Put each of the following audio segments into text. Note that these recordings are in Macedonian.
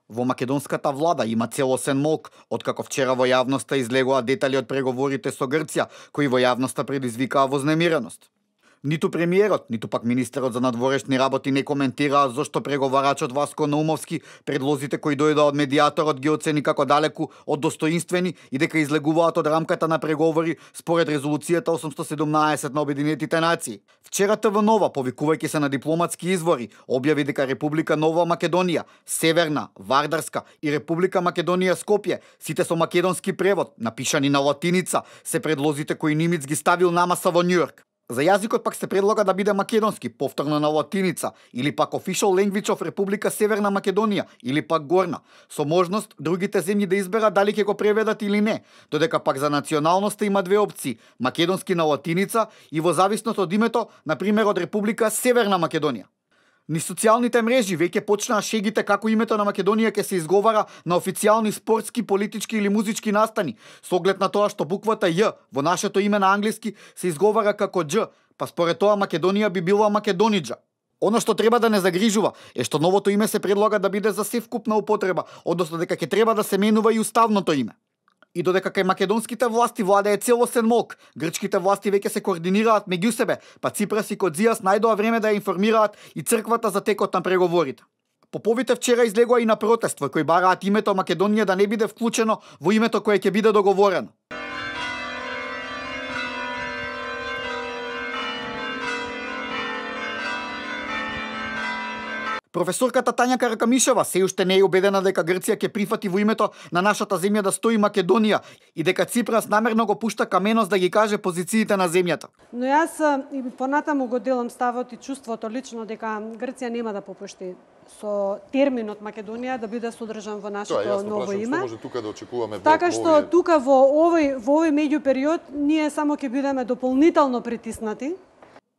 Во македонската влада има целосен молк, откако вчера во јавноста излегоа детали од преговорите со Грција, кои во јавноста предизвикаа вознемиреност. Ниту премиерот, ниту пак министерот за надворешни работи не коментираа зошто преговарачот Васко Наумовски предлозите кои дојдоа од медијаторот ги оцени како далеку од достоинствени и дека излегуваат од рамката на преговори според резолуцијата 817 на Обединетите нации. Вчера ТВ Нова, повикувајќи се на дипломатски извори, објави дека Република Нова Македонија, Северна, Вардарска и Република Македонија Скопје, сите со македонски превод, напишани на латиница, се предлозите кои Нимиц ги ставил на маса во Њујорк. За јазикот пак се предлага да биде македонски, повторно на латиница, или пак Official Language of Република Северна Македонија, или пак Горна, со можност другите земји да изберат дали ќе го преведат или не, додека пак за националноста има две опции, македонски на латиница и во зависност од името, например од Република Северна Македонија. Ни социјалните мрежи веќе почнаа шегите како името на Македонија ќе се изговара на официјални спортски, политички или музички настани, со оглед на тоа што буквата Ј во нашето име на англиски се изговара како Дж, па според тоа Македонија би била Македониџа. Оно што треба да не загрижува е што новото име се предлага да биде за севкупна употреба, односно дека ќе треба да се менува и уставното име. И додека кај македонските власти владее целосен молк, грчките власти веќе се координираат меѓу себе, па Ципрас и Кодзијас најдоа време да ја информираат и црквата за текот на преговорите. Поповите вчера излегоа и на протест во кој бараат името Македонија да не биде вклучено во името кое ќе биде договорено. Професорката Тања Каракамишева се уште не е убедена дека Грција ќе прифати во името на нашата земја да стои Македонија и дека Ципрас намерно го пушта каменос да ги каже позициите на земјата. Но јас и понатаму го делам ставот и чувството лично дека Грција нема да попушти со терминот Македонија да биде содржан во нашето ново име. Може тука да очекуваме така што тука во овој меѓупериод ние само ќе бидеме дополнително притиснати.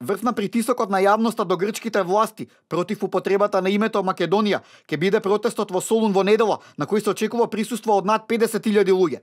Врв на притисокот на јавноста до грчките власти против употребата на името Македонија ќе биде протестот во Солун во недела, на кој се очекува присуство од над 50.000 луѓе.